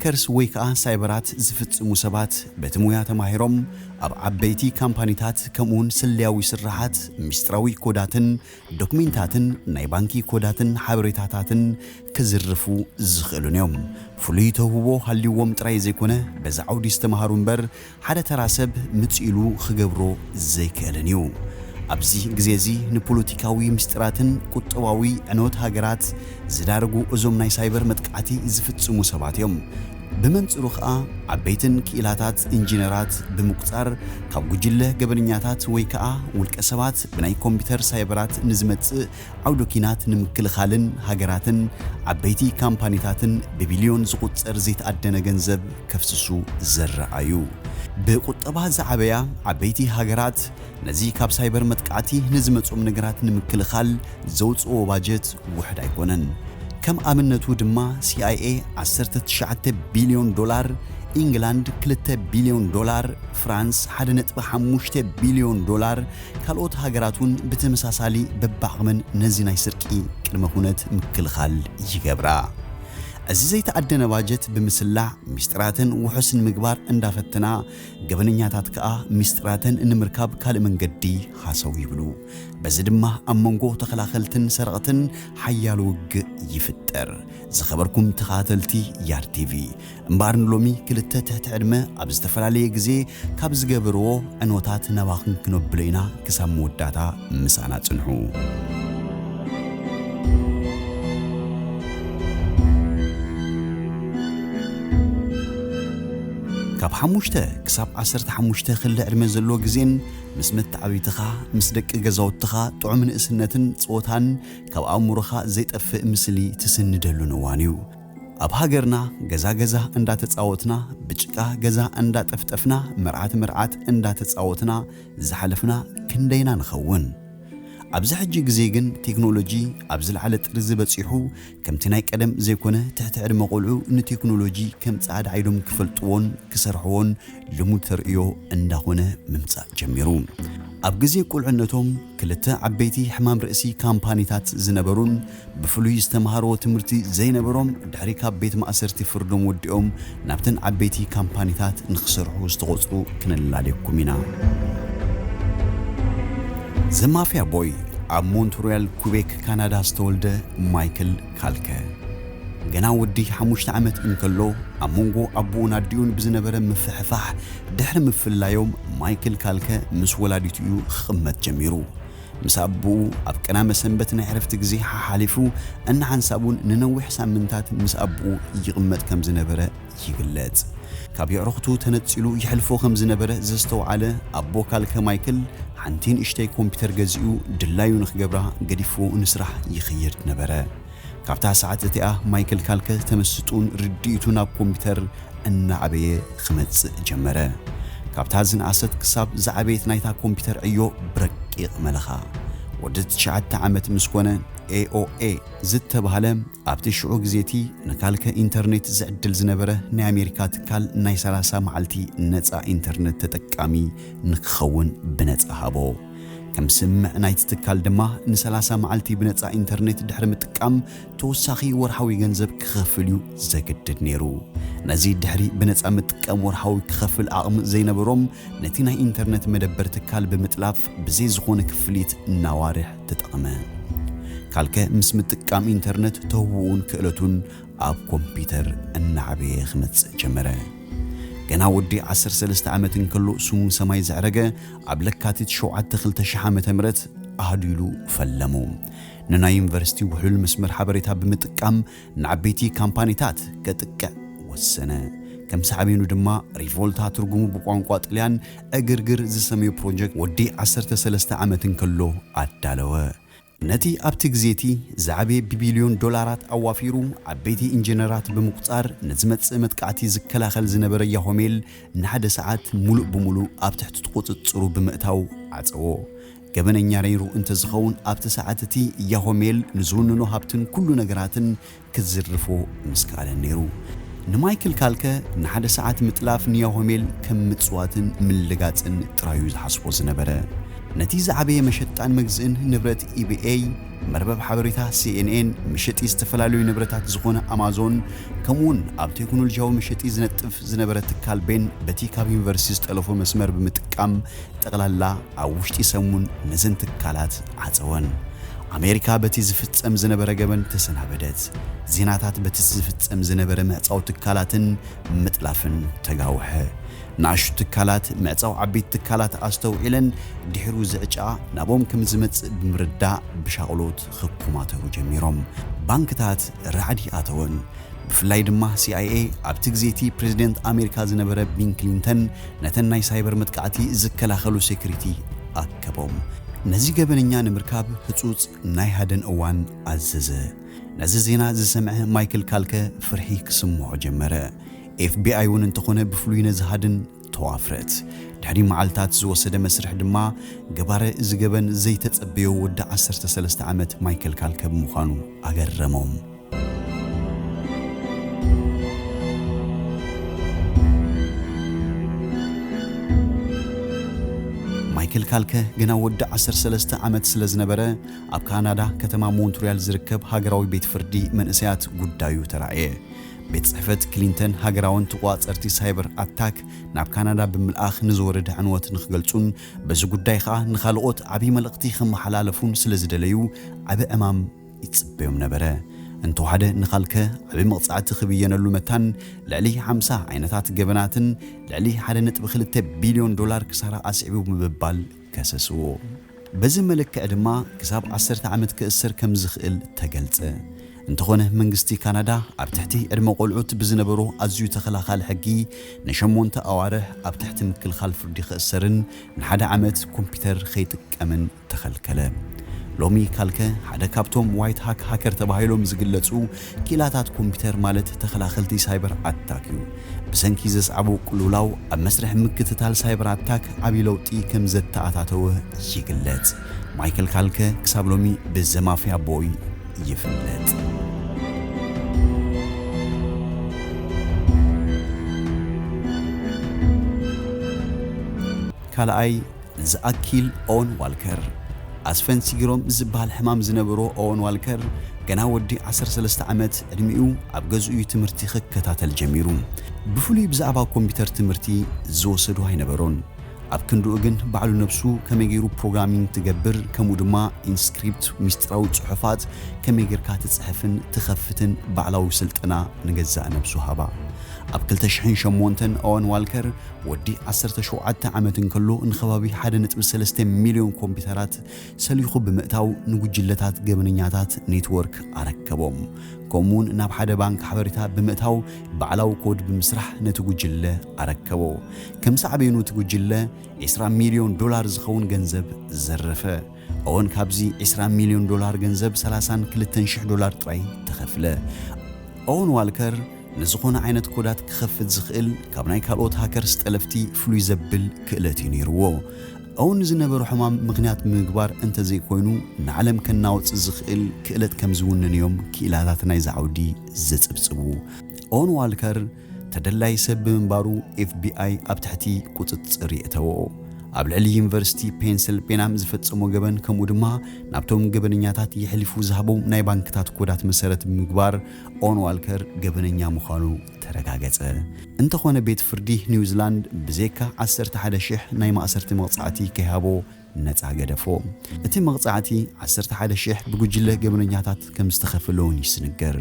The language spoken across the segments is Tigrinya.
ሃከርስ ወይ ከኣ ሳይበራት ዝፍጽሙ ሰባት በቲ ሙያ ተማሂሮም ኣብ ዓበይቲ ካምፓኒታት ከምኡውን ስለያዊ ስራሓት ምስጢራዊ ኮዳትን ዶክሜንታትን ናይ ባንኪ ኮዳትን ሓበሬታታትን ክዝርፉ ዝኽእሉን እዮም። ፍሉይ ተውህቦ ሃልይዎም ጥራይ ዘይኮነ በዚ ዓውዲ ዝተምሃሩ እምበር ሓደ ተራ ሰብ ምጽእ ኢሉ ክገብሮ ዘይክእልን እዩ። ኣብዚ ግዜ እዚ ንፖለቲካዊ ምስጢራትን ቁጠባዊ ዕንወት ሃገራት ዝዳረጉ እዞም ናይ ሳይበር መጥቃዕቲ ዝፍጽሙ ሰባት እዮም። ብመንጽሩ ኸኣ ዓበይትን ክኢላታት ኢንጂነራት ብምቁጻር ካብ ጉጅለ ገበነኛታት ወይ ከኣ ውልቀ ሰባት ብናይ ኮምፒውተር ሳይበራት ንዝመጽእ ዓውደ ኪናት ንምክልኻልን ሃገራትን ዓበይቲ ካምፓኒታትን ብቢልዮን ዝቑጸር ዘይተኣደነ ገንዘብ ከፍስሱ ዝረኣዩ። ብቁጠባ ዝዓበያ ዓበይቲ ሃገራት ነዚ ካብ ሳይበር መጥቃዕቲ ንዝመጾም ነገራት ንምክልኻል ዘውጽኦ ባጀት ውሕድ ኣይኮነን። ከም ኣብነቱ ድማ ሲኣይኤ ዓሰርተ ትሽዓተ ቢልዮን ዶላር፣ ኢንግላንድ ክልተ ቢልዮን ዶላር፣ ፍራንስ ሓደ ነጥቢ ሓሙሽተ ቢልዮን ዶላር፣ ካልኦት ሃገራት እውን ብተመሳሳሊ በብዓቕመን ነዚ ናይ ስርቂ ቅድመ ኩነት ምክልኻል ይገብራ። እዚ ዘይተኣደነ ባጀት ብምስላዕ ሚስጥራተን ውሑስ ንምግባር እንዳፈተና፣ ገበነኛታት ከኣ ሚስጥራተን ንምርካብ ካልእ መንገዲ ሃሰው ይብሉ። በዚ ድማ ኣብ መንጎ ተኸላኸልትን ሰረቕትን ሓያል ውግእ ይፍጠር። ዝኸበርኩም ተኸታተልቲ ያር ቲቪ፣ እምበኣር ንሎሚ ክልተ ትሕቲ ዕድመ ኣብ ዝተፈላለየ ግዜ ካብ ዝገበርዎ ዕንወታት ናባኹም ክነብሎ ኢና። ክሳብ መወዳእታ ምሳና ጽንሑ። ካብ ሓሙሽተ ክሳብ ዓሰርተ ሓሙሽተ ክሊ ዕድመ ዘለዎ ግዜን ምስ መተዓብይትኻ፣ ምስ ደቂ ገዛውትኻ ጥዑም ንእስነትን ጸወታን ካብ ኣእምሮኻ ዘይጠፍእ ምስሊ ትስንደሉን እዋን እዩ። ኣብ ሃገርና ገዛ ገዛ እንዳተጻወትና፣ ብጭቃ ገዛ እንዳጠፍጠፍና፣ መርዓት መርዓት እንዳተጻወትና ዝሓለፍና ክንደይና ንኸውን። ኣብዚ ሕጂ ግዜ ግን ቴክኖሎጂ ኣብ ዝለዓለ ጥርዚ በጺሑ፣ ከምቲ ናይ ቀደም ዘይኮነ ትሕቲ ዕድመ ቆልዑ ንቴክኖሎጂ ከም ጻዕዳ ዓይዶም ክፈልጥዎን ክሰርሕዎን ልሙድ ተርእዮ እንዳኾነ ምምጻእ ጀሚሩ። ኣብ ግዜ ቁልዕነቶም ክልተ ዓበይቲ ሕማም ርእሲ ካምፓኒታት ዝነበሩን ብፍሉይ ዝተምሃርዎ ትምህርቲ ዘይነበሮም ድሕሪ ካብ ቤት ማእሰርቲ ፍርዶም ወዲኦም ናብተን ዓበይቲ ካምፓኒታት ንኽሰርሑ ዝተቖጽሩ ክነላልየኩም ኢና። ዘ ማፍያ ቦይ ኣብ ሞንትሪያል ኩቤክ ካናዳ ዝተወልደ ማይክል ካልከ ገና ወዲ ሓሙሽተ ዓመት እንከሎ ኣብ መንጎ ኣቦኡን ኣዲኡን ብዝነበረ ምፍሕፋሕ ድሕሪ ምፍላዮም ማይክል ካልከ ምስ ወላዲቱ እዩ ክቕመጥ ጀሚሩ። ምስ ኣቦኡ ኣብ ቀዳመ ሰንበት ናይ ዕረፍቲ ግዜ ሓሓሊፉ እናሓንሳቡን ንነዊሕ ሳምንታት ምስ ኣቦኡ ይቕመጥ ከም ዝነበረ ይግለጽ። ካብ የዕሩኽቱ ተነጺሉ ይሕልፎ ከም ዝነበረ ዘስተውዓለ ኣቦ ካልከ ማይክል ሓንቲ ንእሽተይ ኮምፒተር ገዚኡ ድላዩ ንኽገብራ ገዲፍዎ ንስራሕ ይኽይድ ነበረ። ካብታ ሰዓት እቲኣ ማይክል ካልከ ተመስጡን ርድኢቱን ኣብ ኮምፒተር እናዓበየ ክመጽእ ጀመረ። ካብታ ዝነኣሰት ክሳብ ዝዓበየት ናይታ ኮምፒተር ዕዮ ብረቂቕ መለኻ። ወዲ ትሽዓተ ዓመት ምስ ኮነ ኤ ኦ ኤ ዝተባህለ ኣብቲ ሽዑ ግዜ እቲ ንካልከ ኢንተርኔት ዝዕድል ዝነበረ ናይ ኣሜሪካ ትካል ናይ ሰላሳ መዓልቲ ነጻ ኢንተርኔት ተጠቃሚ ንክኸውን ብነጻ ሃቦ። ከም ስምምዕ ናይቲ ትካል ድማ ንሰላሳ መዓልቲ ብነጻ ኢንተርኔት ድሕሪ ምጥቃም ተወሳኺ ወርሓዊ ገንዘብ ክኸፍል እዩ ዘግድድ ነይሩ። ነዚ ድሕሪ ብነጻ ምጥቃም ወርሓዊ ክኸፍል ዓቕሚ ዘይነበሮም ነቲ ናይ ኢንተርኔት መደበር ትካል ብምጥላፍ ብዘይ ዝኾነ ክፍሊት እናዋርሕ ተጠቕመ። ካልከ ምስ ምጥቃም ኢንተርኔት ተህውኡን ክእለቱን ኣብ ኮምፒተር እናዓበየ ክመጽእ ጀመረ። ገና ወዲ ዓሰርተ ሰለስተ ዓመት እንከሎ ስሙ ሰማይ ዘዕረገ ኣብ ለካቲት ሸውዓተ ክልተ ሽሕ ዓመተ ምህረት ኣህዲሉ ፈለሙ። ንናይ ዩኒቨርሲቲ ውሕሉል መስመር ሓበሬታ ብምጥቃም ንዓበይቲ ካምፓኒታት ከጥቅዕ ወሰነ። ከም ሳዕቤኑ ድማ ሪቮልታ ትርጉሙ ብቋንቋ ጥልያን ዕግርግር ዝሰመዮ ፕሮጀክት ወዲ ዓሰርተ ሰለስተ ዓመት እንከሎ ኣዳለወ። ነቲ ኣብቲ ግዜ እቲ ዝዓበየ ብቢልዮን ዶላራት ኣዋፊሩ ዓበይቲ ኢንጂነራት ብምቁጻር ንዝመጽእ መጥቃዕቲ ዝከላኸል ዝነበረ ያሆ ሜል ንሓደ ሰዓት ሙሉእ ብሙሉእ ኣብ ትሕቲ ቁጽጽሩ ብምእታው ዓጸዎ። ገበነኛ ነይሩ እንተዝኸውን ኣብቲ ሰዓት እቲ ያሆ ሜል ንዝውንኖ ሃብትን ኩሉ ነገራትን ክዝርፎ ምስ ከኣለን ነይሩ። ንማይክል ካልከ ንሓደ ሰዓት ምጥላፍ ንያሆሜል ከም ምጽዋትን ምልጋጽን ጥራዩ ዝሓስቦ ዝነበረ። ነቲ ዝዓበየ መሸጣን መግዝእን ንብረት ኢቢኤይ መርበብ ሓበሬታ ሲኤንኤን፣ መሸጢ ዝተፈላለዩ ንብረታት ዝኾነ ኣማዞን፣ ከምኡውን ኣብ ቴክኖሎጂያዊ መሸጢ ዝነጥፍ ዝነበረ ትካል ቤን፣ በቲ ካብ ዩኒቨርሲቲ ዝጠለፎ መስመር ብምጥቃም፣ ጠቕላላ ኣብ ውሽጢ ሰሙን ነዘን ትካላት ዓጸወን። ኣሜሪካ በቲ ዝፍጸም ዝነበረ ገበን ተሰናበደት። ዜናታት በቲ ዝፍጸም ዝነበረ ምዕጻው ትካላትን ምጥላፍን ተጋውሐ። ንኣሽቱ ትካላት ምዕጻው ዓበይቲ ትካላት ኣስተውዒለን፣ ድሒሩ ዝዕጫ ናብኦም ከም ዝመጽእ ብምርዳእ ብሻቕሎት ክኮማተሩ ጀሚሮም። ባንክታት ራዕዲ ኣተወን። ብፍላይ ድማ ሲኣይኤ ኣብቲ ግዜ እቲ ፕሬዚደንት ኣሜሪካ ዝነበረ ቢል ክሊንተን ነተን ናይ ሳይበር መጥቃዕቲ ዝከላኸሉ ሴኩሪቲ ኣከቦም። ነዚ ገበነኛ ንምርካብ ህጹጽ ናይ ሃደን እዋን ኣዘዘ። ነዚ ዜና ዝሰምዐ ማይክል ካልከ ፍርሒ ክስምዖ ጀመረ። ኤፍቢኣይ እውን እንተኾነ ብፍሉይ ነዚ ሃደን ተዋፍረት። ድሕሪ መዓልታት ዝወሰደ መስርሕ ድማ ገባረ እዚ ገበን ዘይተጸበዮ ወዲ ዓሰርተ ሰለስተ ዓመት ማይክል ካልከ ብምዃኑ ኣገረሞም። ማይክል ካልከ ገና ወዲ ዓሰርተ ሰለስተ ዓመት ስለ ዝነበረ፣ ኣብ ካናዳ ከተማ ሞንትሪያል ዝርከብ ሃገራዊ ቤት ፍርዲ መንእሰያት ጉዳዩ ተራእየ። ቤት ጽሕፈት ክሊንተን ሃገራውን ተቋጸርቲ ሳይበር ኣታክ ናብ ካናዳ ብምልኣኽ ንዝወረደ ዕንወት ንኽገልጹን በዚ ጉዳይ ኸኣ ንኻልኦት ዓብዪ መልእኽቲ ከመሓላለፉን ስለ ዝደለዩ ዓቢ ዕማም ይጽበዮም ነበረ። እንተወሓደ ንኻልከ ዓቢ መቕጻዕቲ ክብየነሉ መታን ልዕሊ ሓምሳ ዓይነታት ገበናትን ልዕሊ ሓደ ነጥቢ ክልተ ቢልዮን ዶላር ክሳራ ኣስዒቡ ብምባል ከሰስዎ። በዚ መለክዕ ድማ ክሳብ ዓሰርተ ዓመት ክእሰር ከም ዝኽእል ተገልጸ። እንተኾነ መንግስቲ ካናዳ ኣብ ትሕቲ ዕድመ ቆልዑት ብዝነበሮ ኣዝዩ ተኸላኻሊ ሕጊ ንሸሞንተ ኣዋርሕ ኣብ ትሕቲ ምክልኻል ፍርዲ ክእሰርን ንሓደ ዓመት ኮምፒተር ከይጥቀምን ተኸልከለ። ሎሚ ካልከ ሓደ ካብቶም ዋይት ሃክ ሃከር ተባሂሎም ዝግለጹ ክኢላታት ኮምፒተር ማለት ተኸላኸልቲ ሳይበር ኣታክ እዩ። ብሰንኪ ዘስዓቦ ቅልውላው ኣብ መስርሕ ምክትታል ሳይበር ኣታክ ዓብዪ ለውጢ ከም ዘተኣታተወ ይግለጽ። ማይክል ካልከ ክሳብ ሎሚ ብዘ ማፍያ ቦይ ይፍለጥ። ካልኣይ፣ ዝኣኪል ኦወን ዋልከር። ኣስፈንሲግሮም ዝበሃል ሕማም ዝነበሮ ኦወን ዋልከር ገና ወዲ ዓሰርተ ሰለስተ ዓመት ዕድሚኡ ኣብ ገዝኡ እዩ ትምህርቲ ክከታተል ጀሚሩ። ብፍሉይ ብዛዕባ ኮምፒተር ትምህርቲ ዝወሰዶ ኣይነበሮን። ኣብ ክንድኡ ግን ባዕሉ ነብሱ ከመይ ገይሩ ፕሮግራሚንግ ትገብር፣ ከምኡ ድማ ኢንስክሪፕት፣ ሚስጥራዊ ጽሑፋት ከመይ ጌርካ ትጽሕፍን ትኸፍትን ባዕላዊ ስልጠና ንገዛእ ነብሱ ሃባ። ኣብ ክልተ ሽሕን ሸሞንተን ኦወን ዋልከር ወዲ ዓሰርተ ሸውዓተ ዓመት እንከሎ ንከባቢ ሓደ ነጥቢ ሰለስተ ሚልዮን ኮምፒተራት ሰሊኹ ብምእታው ንጉጅለታት ገበነኛታት ኔትወርክ ኣረከቦም። ከምኡውን ናብ ሓደ ባንክ ሓበሬታ ብምእታው ባዕላዊ ኮድ ብምስራሕ ነቲ ጉጅለ ኣረከቦ። ከም ሳዕቤኑ እቲ ጉጅለ ዕስራ ሚልዮን ዶላር ዝኸውን ገንዘብ ዘረፈ። ኦወን ካብዚ ዕስራ ሚልዮን ዶላር ገንዘብ ሰላሳን ክልተን ሽሕ ዶላር ጥራይ ተኸፍለ። ኦወን ዋልከር ንዝኾነ ዓይነት ኮዳት ክኸፍት ዝኽእል ካብ ናይ ካልኦት ሃከርስ ጠለፍቲ ፍሉይ ዘብል ክእለት እዩ ነይርዎ። ኦወን ንዝነበሮ ሕማም ምኽንያት ብምግባር እንተዘይኮይኑ ንዓለም ከናውጽ ዝኽእል ክእለት ከም ዝውንን እዮም ክኢላታት ናይዚ ዓውዲ ዝጽብጽቡ። ኦወን ዋልከር ተደላይ ሰብ ብምንባሩ ኤፍቢኣይ ኣብ ትሕቲ ቁጽጽር የእተዎ። ኣብ ልዕሊ ዩኒቨርሲቲ ፔንስልፔንያ ዝፈጸሞ ገበን ከምኡ ድማ ናብቶም ገበነኛታት የሕሊፉ ዝሃቦም ናይ ባንክታት ኮዳት መሰረት ብምግባር ኦወን ዋልከር ገበነኛ ምዃኑ ተረጋገጸ። እንተኾነ ቤት ፍርዲ ኒውዚላንድ ብዘይካ ዓሰርተ ሓደ ሽሕ ናይ ማእሰርቲ መቕጻዕቲ ከይሃቦ ነጻ ገደፎ። እቲ መቕጻዕቲ ዓሰርተ ሓደ ሽሕ ብጉጅለ ገበነኛታት ከም ዝተኸፈለ እውን ይስንገር።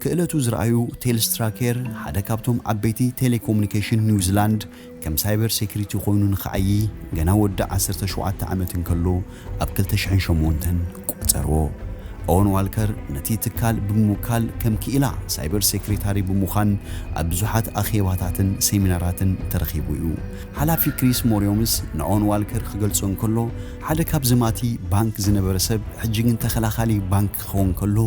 ክእለቱ ዝረኣዩ ቴልስትራ ኬር ሓደ ካብቶም ዓበይቲ ቴሌኮሙኒኬሽን ኒውዚላንድ ከም ሳይበር ሴኩሪቲ ኮይኑ ንኽዓዪ ገና ወዲ ዓሰርተ ሸውዓተ ዓመት እንከሎ ኣብ ክልተ ሽሕን ሸሞንተን ቆጸርዎ። ኦወን ዋልከር ነቲ ትካል ብምውካል ከም ክኢላ ሳይበር ሴክሬታሪ ብምዃን ኣብ ብዙሓት ኣኼባታትን ሴሚናራትን ተረኺቡ እዩ። ሓላፊ ክሪስ ሞሪዮምስ ንኦወን ዋልከር ክገልጾ እንከሎ ሓደ ካብ ዘማቲ ባንክ ዝነበረ ሰብ ሕጂ ግን ተኸላኻሊ ባንክ ክኸውን ከሎ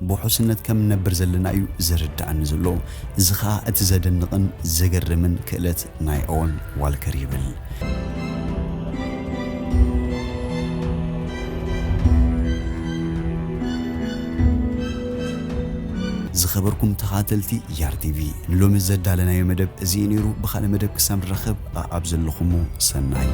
ብውሑስነት ከም ንነብር ዘለና እዩ ዘረድኣኒ ዘሎ። እዚ ኸኣ እቲ ዘደንቕን ዘገርምን ክእለት ናይ ኦወን ዋልከር ይብል። ዝኸበርኩም ተኻተልቲ ያር ቲቪ ንሎሚ ዘዳለናዮ መደብ እዚ እዩ ነይሩ። ብኻልእ መደብ ክሳብ ንራኸብ ኣኣብ ዘለኹሞ ሰናይ።